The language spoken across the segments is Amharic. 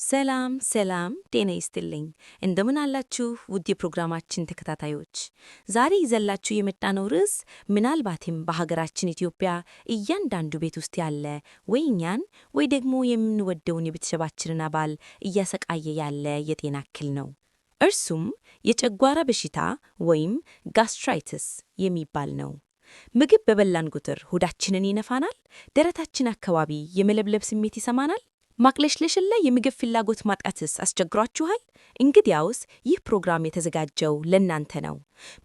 ሰላም ሰላም፣ ጤና ይስጥልኝ። እንደምን አላችሁ ውድ የፕሮግራማችን ተከታታዮች? ዛሬ ይዘንላችሁ የመጣነው ርዕስ ምናልባትም በሀገራችን ኢትዮጵያ እያንዳንዱ ቤት ውስጥ ያለ፣ ወይ እኛን ወይ ደግሞ የምንወደውን የቤተሰባችንን አባል እያሰቃየ ያለ የጤና እክል ነው። እርሱም የጨጓራ በሽታ ወይም gastritis የሚባል ነው። ምግብ በበላን ቁጥር ሆዳችንን ይነፋናል፣ ደረታችን አካባቢ የመለብለብ ስሜት ይሰማናል። ማቅለሽለሽና የምግብ ፍላጎት ማጣትስ አስቸግሯችኋል? እንግዲያውስ ይህ ፕሮግራም የተዘጋጀው ለእናንተ ነው።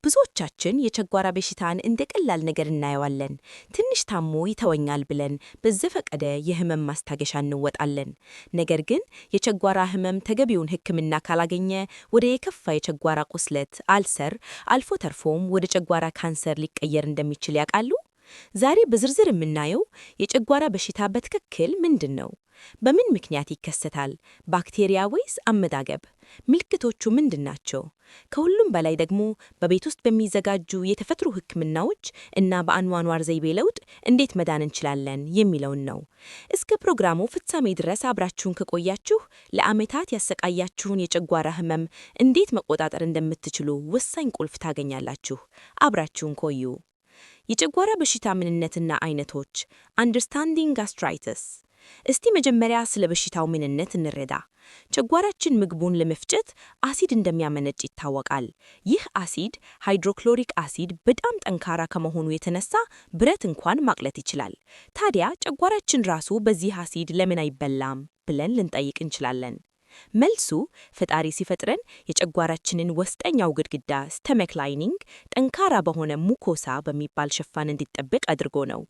ብዙዎቻችን የጨጓራ በሽታን እንደ ቀላል ነገር እናየዋለን። ትንሽ ታሞ ይተወኛል ብለን በዘፈቀደ የህመም ማስታገሻ እንውጣለን። ነገር ግን የጨጓራ ህመም ተገቢውን ሕክምና ካላገኘ ወደ የከፋ የጨጓራ ቁስለት፣ ulcer፣ አልፎ ተርፎም ወደ ጨጓራ ካንሰር ሊቀየር እንደሚችል ያውቃሉ? ዛሬ በዝርዝር የምናየው የጨጓራ በሽታ በትክክል ምንድን ነው? በምን ምክንያት ይከሰታል? ባክቴሪያ ወይስ አመጋገብ? ምልክቶቹ ምንድን ናቸው? ከሁሉም በላይ ደግሞ በቤት ውስጥ በሚዘጋጁ የተፈጥሮ ሕክምናዎች እና በአኗኗር ዘይቤ ለውጥ እንዴት መዳን እንችላለን የሚለውን ነው። እስከ ፕሮግራሙ ፍጻሜ ድረስ አብራችሁን ከቆያችሁ ለዓመታት ያሰቃያችሁን የጨጓራ ህመም እንዴት መቆጣጠር እንደምትችሉ ወሳኝ ቁልፍ ታገኛላችሁ። አብራችሁን ቆዩ። የጨጓራ በሽታ ምንነትና አይነቶች፣ understanding gastritis። እስቲ መጀመሪያ ስለ በሽታው ምንነት እንረዳ። ጨጓራችን ምግቡን ለመፍጨት አሲድ እንደሚያመነጭ ይታወቃል። ይህ አሲድ hydrochloric acid በጣም ጠንካራ ከመሆኑ የተነሳ ብረት እንኳን ማቅለጥ ይችላል። ታዲያ ጨጓራችን ራሱ በዚህ አሲድ ለምን አይበላም ብለን ልንጠይቅ እንችላለን። መልሱ ፈጣሪ ሲፈጥረን የጨጓራችንን ውስጠኛው ግድግዳ፣ stomach lining፣ ጠንካራ በሆነ mucosa በሚባል ሽፋን እንዲጠበቅ አድርጎ ነው።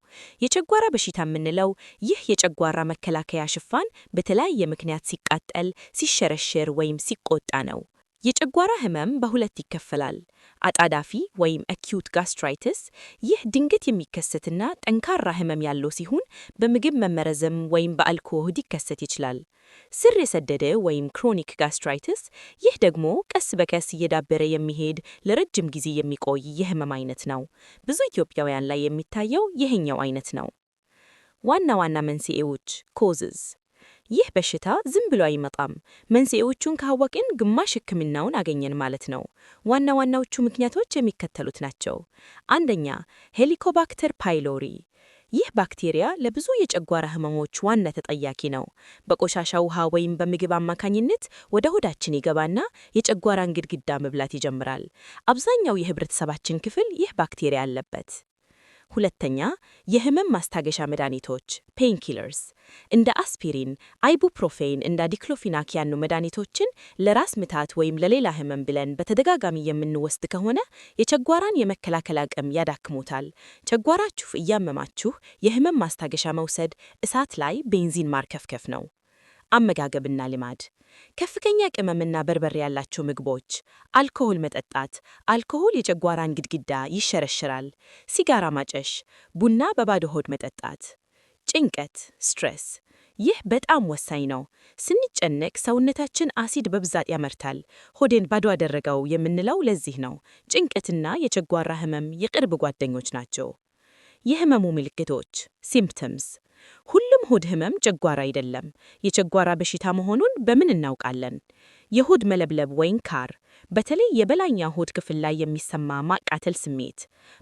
የጨጓራ በሽታ የምንለው ይህ የጨጓራ መከላከያ ሽፋን በተለያየ ምክንያት ሲቃጠል፣ ሲሸረሸር ወይም ሲቆጣ ነው። የጨጓራ ህመም በሁለት ይከፈላል። አጣዳፊ ወይም acute gastritis፣ ይህ ድንገት የሚከሰትና ጠንካራ ህመም ያለው ሲሆን በምግብ መመረዝም ወይም በአልኮል ሊከሰት ይችላል። ስር የሰደደ ወይም chronic gastritis፣ ይህ ደግሞ ቀስ በቀስ እየዳበረ የሚሄድ፣ ለረጅም ጊዜ የሚቆይ የህመም አይነት ነው። ብዙ ኢትዮጵያውያን ላይ የሚታየው ይሄኛው አይነት ነው። ዋና ዋና መንስኤዎች፣ causes። ይህ በሽታ ዝም ብሎ አይመጣም። መንስኤዎቹን ካወቅን ግማሽ ህክምናውን አገኘን ማለት ነው። ዋና ዋናዎቹ ምክንያቶች የሚከተሉት ናቸው። አንደኛ፣ Helicobacter pylori። ይህ ባክቴሪያ ለብዙ የጨጓራ ህመሞች ዋና ተጠያቂ ነው። በቆሻሻ ውሃ ወይም በምግብ አማካኝነት ወደ ሆዳችን ይገባና የጨጓራን ግድግዳ መብላት ይጀምራል። አብዛኛው የህብረተሰባችን ክፍል ይህ ባክቴሪያ አለበት። ሁለተኛ፣ የህመም ማስታገሻ መድኃኒቶች፣ painkillers። እንደ አስፒሪን፣ ibuprofen፣ እንደ diclofenac ያሉ መድኃኒቶችን ለራስ ምታት ወይም ለሌላ ህመም ብለን በተደጋጋሚ የምንወስድ ከሆነ የጨጓራን የመከላከል አቅም ያዳክሙታል። ጨጓራችሁ እያመማችሁ የህመም ማስታገሻ መውሰድ እሳት ላይ ቤንዚን ማርከፍከፍ ነው። አመጋገብና ልማድ፣ ከፍተኛ ቅመምና በርበሬ ያላቸው ምግቦች፣ አልኮሆል መጠጣት፣ አልኮሆል የጨጓራን ግድግዳ ይሸረሽራል። ሲጋራ ማጨስ፣ ቡና በባዶ ሆድ መጠጣት፣ ጭንቀት፣ stress። ይህ በጣም ወሳኝ ነው። ስንጨነቅ ሰውነታችን አሲድ በብዛት ያመርታል። ሆዴን ባዶ አደረገው የምንለው ለዚህ ነው። ጭንቀትና የጨጓራ ህመም የቅርብ ጓደኞች ናቸው። የህመሙ ምልክቶች፣ symptoms። ሁሉም ሆድ ህመም ጨጓራ አይደለም። የጨጓራ በሽታ መሆኑን በምን እናውቃለን? የሆድ መለብለብ ወይም ካር፣ በተለይ የበላይኛው ሆድ ክፍል ላይ የሚሰማ ማቃጠል ስሜት፣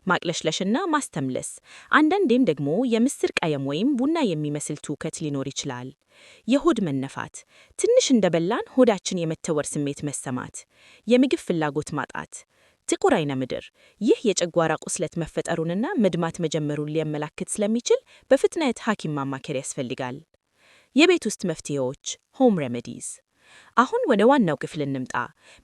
ማቅለሽለሽና ማስተምለስ፣ አንዳንዴም ደግሞ የምስር ቀለም ወይም ቡና የሚመስል ትውከት ሊኖር ይችላል። የሆድ መነፋት፣ ትንሽ እንደበላን ሆዳችን የመተወር ስሜት መሰማት፣ የምግብ ፍላጎት ማጣት፣ ጥቁር አይነ ምድር። ይህ የጨጓራ ቁስለት መፈጠሩንና መድማት መጀመሩን ሊያመላክት ስለሚችል በፍጥነት ሐኪም ማማከር ያስፈልጋል። የቤት ውስጥ መፍትሄዎች፣ home remedies። አሁን ወደ ዋናው ክፍል እንምጣ።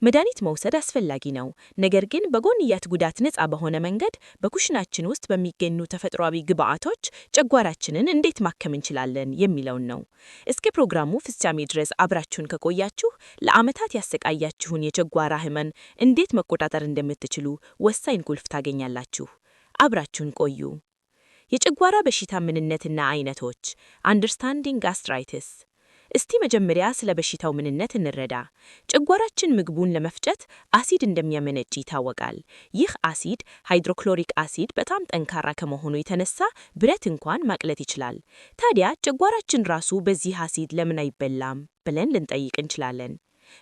መድኃኒት መውሰድ አስፈላጊ ነው። ነገር ግን በጎንዮሽ ጉዳት ነፃ በሆነ መንገድ በኩሽናችን ውስጥ በሚገኙ ተፈጥሯዊ ግብዓቶች ጨጓራችንን እንዴት ማከም እንችላለን የሚለውን ነው። እስከ ፕሮግራሙ ፍጻሜ ድረስ አብራችሁን ከቆያችሁ ለዓመታት ያሰቃያችሁን የጨጓራ ህመም እንዴት መቆጣጠር እንደምትችሉ ወሳኝ ቁልፍ ታገኛላችሁ። አብራችሁን ቆዩ። የጨጓራ በሽታ ምንነትና አይነቶች፣ understanding gastritis። እስቲ መጀመሪያ ስለ በሽታው ምንነት እንረዳ። ጨጓራችን ምግቡን ለመፍጨት አሲድ እንደሚያመነጭ ይታወቃል። ይህ አሲድ hydrochloric acid በጣም ጠንካራ ከመሆኑ የተነሳ ብረት እንኳን ማቅለጥ ይችላል። ታዲያ ጨጓራችን ራሱ በዚህ አሲድ ለምን አይበላም ብለን ልንጠይቅ እንችላለን።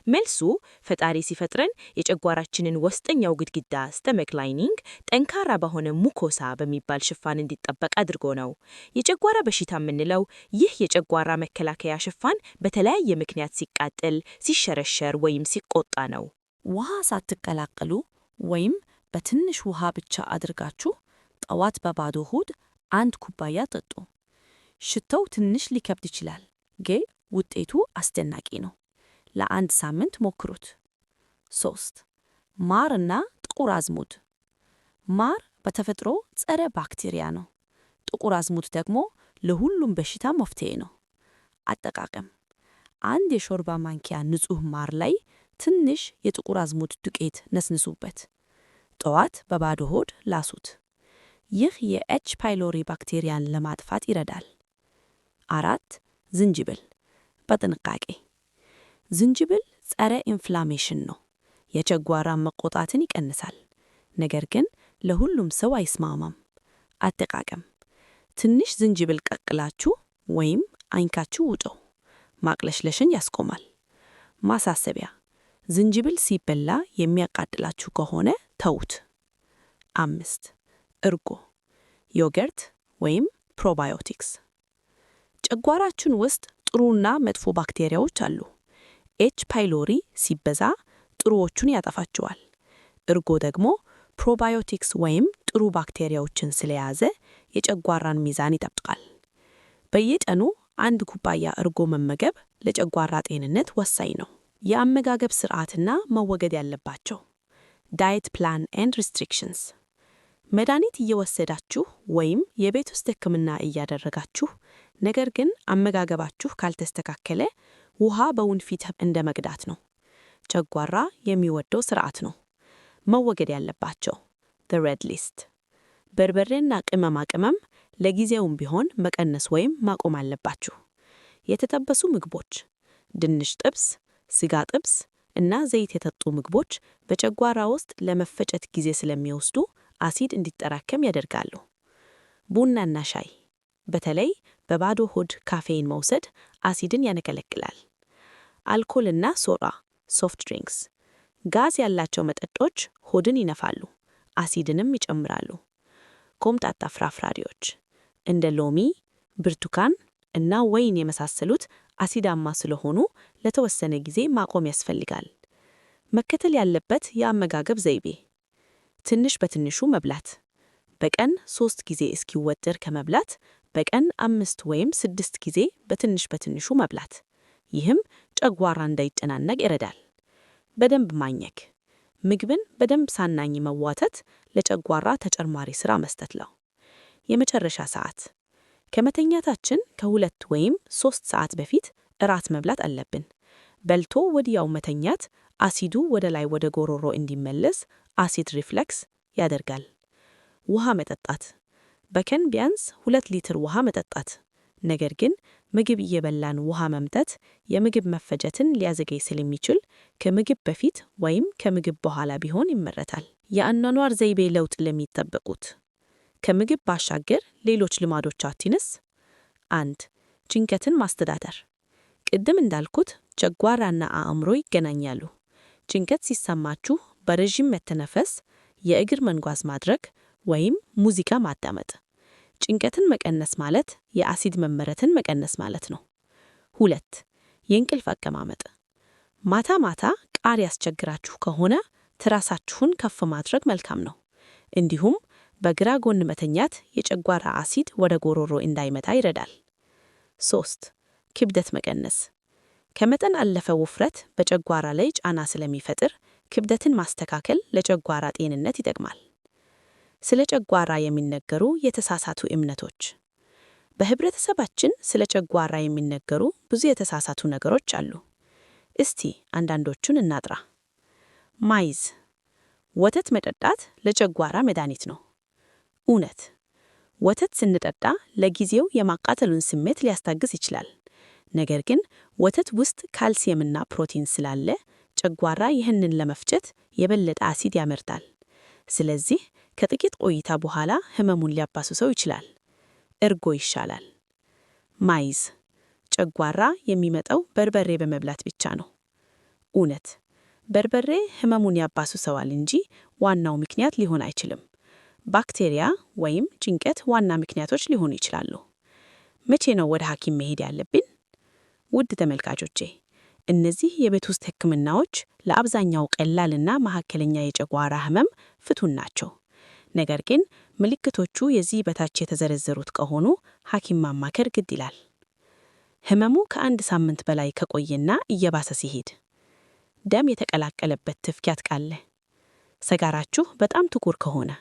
መልሱ ፈጣሪ ሲፈጥረን የጨጓራችንን ውስጠኛው ግድግዳ stomach lining ጠንካራ በሆነ mucosa በሚባል ሽፋን እንዲጠበቅ አድርጎ ነው። የጨጓራ በሽታ የምንለው ይህ የጨጓራ መከላከያ ሽፋን በተለያየ ምክንያት ሲቃጠል፣ ሲሸረሸር ወይም ሲቆጣ ነው። ውሃ ሳትቀላቅሉ ወይም በትንሽ ውሃ ብቻ አድርጋችሁ ጠዋት በባዶ ሆድ 1 ኩባያ ጠጡ። ሽታው ትንሽ ሊከብድ ይችላል፣ ግን ውጤቱ አስደናቂ ነው። ለአንድ ሳምንት ሞክሩት። 3፣ ማርና ጥቁር አዝሙድ። ማር በተፈጥሮ ጸረ ባክቴሪያ ነው። ጥቁር አዝሙድ ደግሞ ለሁሉም በሽታ መፍትሄ ነው። አጠቃቀም፣ 1 የሾርባ ማንኪያ ንጹህ ማር ላይ ትንሽ የጥቁር አዝሙድ ዱቄት ነስንሱበት። ጠዋት በባዶ ሆድ ላሱት። ይህ የ H. pylori ባክቴሪያን ለማጥፋት ይረዳል። 4፣ ዝንጅብል በጥንቃቄ። ዝንጅብል ጸረ inflammation ነው። የጨጓራ መቆጣትን ይቀንሳል። ነገር ግን ለሁሉም ሰው አይስማማም። አጠቃቀም፣ ትንሽ ዝንጅብል ቀቅላችሁ ወይም አኝካችሁ ውጠው። ማቅለሽለሽን ያስቆማል። ማሳሰቢያ፣ ዝንጅብል ሲበላ የሚያቃጥላችሁ ከሆነ ተዉት። 5፣ እርጎ፣ yogurt ወይም probiotics። ጨጓራችን ውስጥ ጥሩና መጥፎ ባክቴሪያዎች አሉ። H. pylori ሲበዛ ጥሩዎቹን ያጠፋቸዋል። እርጎ ደግሞ probiotics ወይም ጥሩ ባክቴሪያዎችን ስለያዘ የጨጓራን ሚዛን ይጠብቃል። በየቀኑ 1 ኩባያ እርጎ መመገብ ለጨጓራ ጤንነት ወሳኝ ነው። የአመጋገብ ስርዓትና መወገድ ያለባቸው diet plan and restrictions። መድኃኒት እየወሰዳችሁ ወይም የቤት ውስጥ ሕክምና እያደረጋችሁ ነገር ግን አመጋገባችሁ ካልተስተካከለ ውሃ በወንፊት እንደ መቅዳት ነው። ጨጓራ የሚወደው ስርዓት ነው። መወገድ ያለባቸው the red list፣ በርበሬና ቅመማ ቅመም ለጊዜውም ቢሆን መቀነስ ወይም ማቆም አለባችሁ። የተጠበሱ ምግቦች፣ ድንች ጥብስ፣ ስጋ ጥብስ እና ዘይት የጠጡ ምግቦች በጨጓራ ውስጥ ለመፈጨት ጊዜ ስለሚወስዱ አሲድ እንዲጠራከም ያደርጋሉ። ቡናና ሻይ፣ በተለይ በባዶ ሆድ ካፌይን መውሰድ አሲድን ያነቃቃል። አልኮልና ሶዳ soft drinks፣ ጋዝ ያላቸው መጠጦች ሆድን ይነፋሉ፣ አሲድንም ይጨምራሉ። ኮምጣጣ ፍራፍሬዎች እንደ ሎሚ፣ ብርቱካን እና ወይን የመሳሰሉት አሲዳማ ስለሆኑ ለተወሰነ ጊዜ ማቆም ያስፈልጋል። መከተል ያለበት የአመጋገብ ዘይቤ፣ ትንሽ በትንሹ መብላት። በቀን ሶስት ጊዜ እስኪወጠር ከመብላት በቀን አምስት ወይም ስድስት ጊዜ በትንሽ በትንሹ መብላት። ይህም ጨጓራ እንዳይጨናነቅ ይረዳል። በደንብ ማኘክ። ምግብን በደንብ ሳናኝክ መዋጥ ለጨጓራ ተጨማሪ ስራ መስጠት ነው። የመጨረሻ ሰዓት፣ ከመተኛታችን ከ2 ወይም 3 ሰዓት በፊት እራት መብላት አለብን። በልቶ ወዲያው መተኛት አሲዱ ወደ ላይ ወደ ጎሮሮ እንዲመለስ acid reflux ያደርጋል። ውሃ መጠጣት፣ በቀን ቢያንስ 2 ሊትር ውሃ መጠጣት። ነገር ግን ምግብ እየበላን ውሃ መምጠጥ የምግብ መፈጨትን ሊያዘገይ ስለሚችል ከምግብ በፊት ወይም ከምግብ በኋላ ቢሆን ይመረጣል። የአኗኗር ዘይቤ ለውጥ ለሚጠብቁት ከምግብ ባሻገር ሌሎች ልማዶቻችንስ? 1፣ ጭንቀትን ማስተዳደር። ቅድም እንዳልኩት ጨጓራና አእምሮ ይገናኛሉ። ጭንቀት ሲሰማችሁ በረዥም መተንፈስ፣ የእግር መንጓዝ ማድረግ ወይም ሙዚቃ ማዳመጥ። ጭንቀትን መቀነስ ማለት የአሲድ መመረትን መቀነስ ማለት ነው። 2፣ የእንቅልፍ አቀማመጥ። ማታ ማታ ቃር ያስቸግራችሁ ከሆነ ትራሳችሁን ከፍ ማድረግ መልካም ነው። እንዲሁም በግራ ጎን መተኛት የጨጓራ አሲድ ወደ ጎሮሮ እንዳይመጣ ይረዳል። 3፣ ክብደት መቀነስ። ከመጠን ያለፈ ውፍረት በጨጓራ ላይ ጫና ስለሚፈጥር ክብደትን ማስተካከል ለጨጓራ ጤንነት ይጠቅማል። ስለ ጨጓራ የሚነገሩ የተሳሳቱ እምነቶች። በህብረተሰባችን ስለ ጨጓራ የሚነገሩ ብዙ የተሳሳቱ ነገሮች አሉ። እስቲ አንዳንዶቹን እናጥራ። Myth፣ ወተት መጠጣት ለጨጓራ መድኃኒት ነው። እውነት፣ ወተት ስንጠጣ ለጊዜው የማቃጠሉን ስሜት ሊያስታግስ ይችላል። ነገር ግን ወተት ውስጥ ካልሲየምና ፕሮቲን ስላለ ጨጓራ ይህንን ለመፍጨት የበለጠ አሲድ ያመርታል። ስለዚህ ከጥቂት ቆይታ በኋላ ህመሙን ሊያባብሰው ይችላል። እርጎ ይሻላል። Myth፣ ጨጓራ የሚመጣው በርበሬ በመብላት ብቻ ነው። እውነት፣ በርበሬ ህመሙን ያባብሰዋል እንጂ ዋናው ምክንያት ሊሆን አይችልም። ባክቴሪያ ወይም ጭንቀት ዋና ምክንያቶች ሊሆኑ ይችላሉ። መቼ ነው ወደ ሐኪም መሄድ ያለብን? ውድ ተመልካቾቼ፣ እነዚህ የቤት ውስጥ ህክምናዎች ለአብዛኛው ቀላልና መካከለኛ የጨጓራ ህመም ፍቱን ናቸው። ነገር ግን ምልክቶቹ የዚህ በታች የተዘረዘሩት ከሆኑ ሐኪም ማማከር ግድ ይላል። ህመሙ ከአንድ ሳምንት በላይ ከቆየና እየባሰ ሲሄድ፣ ደም የተቀላቀለበት ትውከት ካለ፣ ሰገራችሁ በጣም ጥቁር ከሆነ፣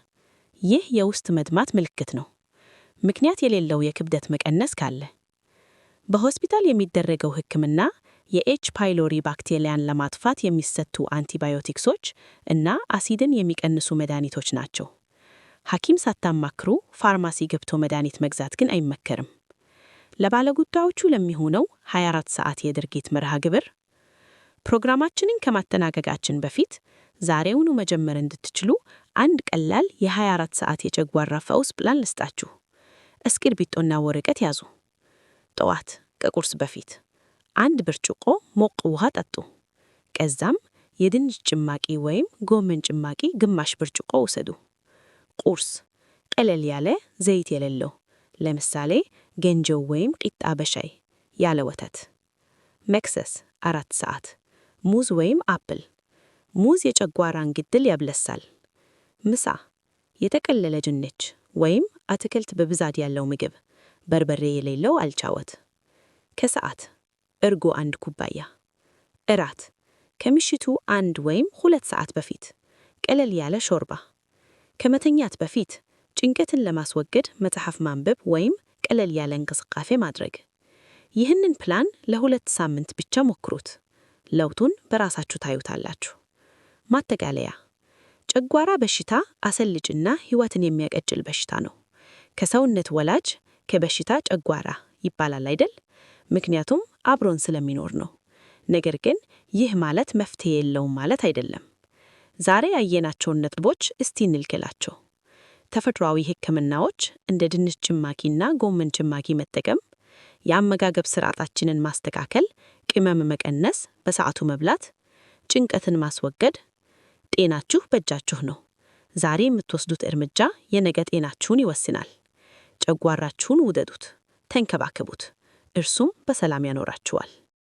ይህ የውስጥ መድማት ምልክት ነው። ምክንያት የሌለው የክብደት መቀነስ ካለ። በሆስፒታል የሚደረገው ህክምና የ H. pylori ባክቴሪያን ለማጥፋት የሚሰጡ አንቲባዮቲክሶች እና አሲድን የሚቀንሱ መድኃኒቶች ናቸው። ሐኪም ሳታማክሩ ፋርማሲ ገብቶ መድኃኒት መግዛት ግን አይመከርም። ለባለጉዳዮቹ ለሚሆነው 24 ሰዓት የድርጊት መርሃ ግብር ፕሮግራማችንን ከማጠናቀቃችን በፊት ዛሬውኑ መጀመር እንድትችሉ አንድ ቀላል የ24 ሰዓት የጨጓራ ፈውስ ፕላን ልስጣችሁ። እስክርቢቶና ወረቀት ያዙ። ጠዋት ከቁርስ በፊት አንድ ብርጭቆ ሞቅ ውሃ ጠጡ። ከዛም የድንች ጭማቂ ወይም ጎመን ጭማቂ ግማሽ ብርጭቆ ውሰዱ። ቁርስ ቀለል ያለ፣ ዘይት የሌለው፣ ለምሳሌ ገንጆ ወይም ቂጣ በሻይ ያለ ወተት። መክሰስ 4 ሰዓት ሙዝ ወይም apple። ሙዝ የጨጓራን ግድል ያብለሳል። ምሳ የተቀቀለ ድንች ወይም አትክልት በብዛት ያለው ምግብ፣ በርበሬ የሌለው አልጫ ወጥ። ከሰዓት እርጎ አንድ ኩባያ። እራት ከምሽቱ 1 ወይም 2 ሰዓት በፊት ቀለል ያለ ሾርባ። ከመተኛት በፊት ጭንቀትን ለማስወገድ መጽሐፍ ማንበብ ወይም ቀለል ያለ እንቅስቃሴ ማድረግ። ይህንን ፕላን ለ2 ሳምንት ብቻ ሞክሩት። ለውጡን በራሳችሁ ታዩታላችሁ። ማጠቃለያ፣ ጨጓራ በሽታ አሰልቺና ሕይወትን የሚያቀጭል በሽታ ነው። ከሰውነት ወላጅ ከበሽታ ጨጓራ ይባላል አይደል? ምክንያቱም አብሮን ስለሚኖር ነው። ነገር ግን ይህ ማለት መፍትሄ የለውም ማለት አይደለም። ዛሬ ያየናቸውን ነጥቦች እስቲ እንልክላቸው። ተፈጥሯዊ ሕክምናዎች እንደ ድንች ጭማቂና ጎመን ጭማቂ መጠቀም፣ የአመጋገብ ስርዓታችንን ማስተካከል፣ ቅመም መቀነስ፣ በሰዓቱ መብላት፣ ጭንቀትን ማስወገድ። ጤናችሁ በእጃችሁ ነው። ዛሬ የምትወስዱት እርምጃ የነገ ጤናችሁን ይወስናል። ጨጓራችሁን ውደዱት፣ ተንከባከቡት፣ እርሱም በሰላም ያኖራችኋል።